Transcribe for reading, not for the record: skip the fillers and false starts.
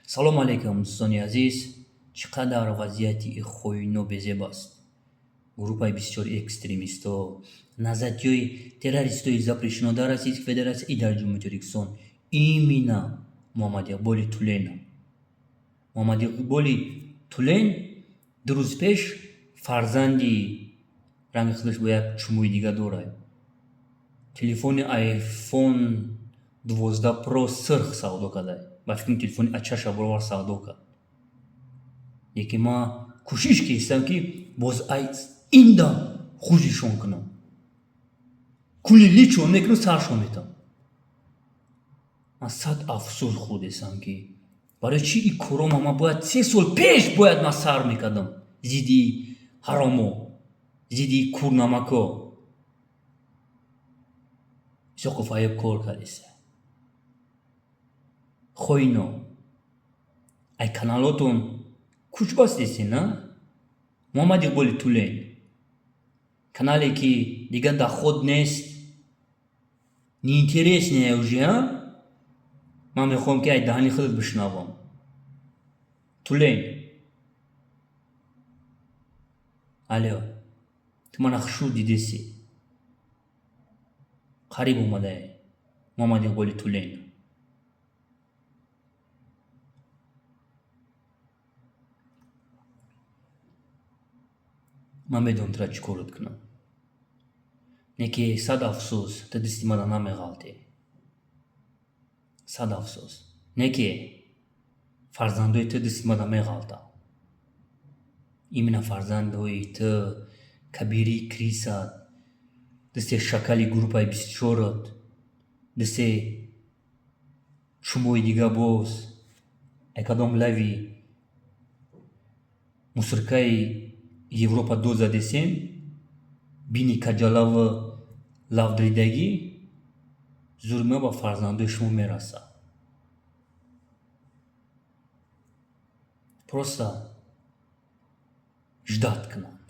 Салому алейкум, дӯстони азиз. Чӣ қадар вазъияти хоино безеб аст. Группаи бисёри экстремистҳо, назатиҳои террористои запрещено дар Российской Федерация и дар Ҷумҳурии Тоҷикистон. Именно Муҳаммадиқболи Тулена. Муҳаммадиқболи Тулен 2 рӯз пеш фарзанди ранги худаш бо як чумои дига дорад. Телефони айфон 12 Про сирх савдо карда. Ба фикри телефони ачаша баровар савдо кард. Лекин ман кӯшиш кистам, ки боз ай инда хужишон кунам. Кули личон мекунам, саршон метам. Ман сад афсӯс хӯрдесам, ки барои чӣ ин корома ман бояд 3 сол пеш бояд ман сар мекардам зидди ҳаромо, зидди курнамако. Исоқов Аюб кор кардеса. Хоино, ай каналотон кӯч бастесен, на? Муҳаммад Иқболи Тулен. Канале ки дигар доход нест, неинтересный уже, а? Ман мехоҳам, ки ай даҳани худат бишнавам. Тулен. Алё, ту мана хушуд дидеси. Қариб омадаe Муҳаммад Иқболи Тулен. Ман медонам, тура чӣ корот кунам. Не ки сад афсӯс, ту дасти мара намеғалтӣ. Сад афсӯс. Не ки фарзандои ту дасти мара меғалтанд. Именно фарзандои ту, кабири крисат, дасте шакали группаи 24-ат, дасте чумои дига боз, ай кадом лави мусоркаи Европа дод задесем, бини каҷалаву лавдридагӣ зури ман ба фарзандои шумо мерасад. Просто ждать кунанд.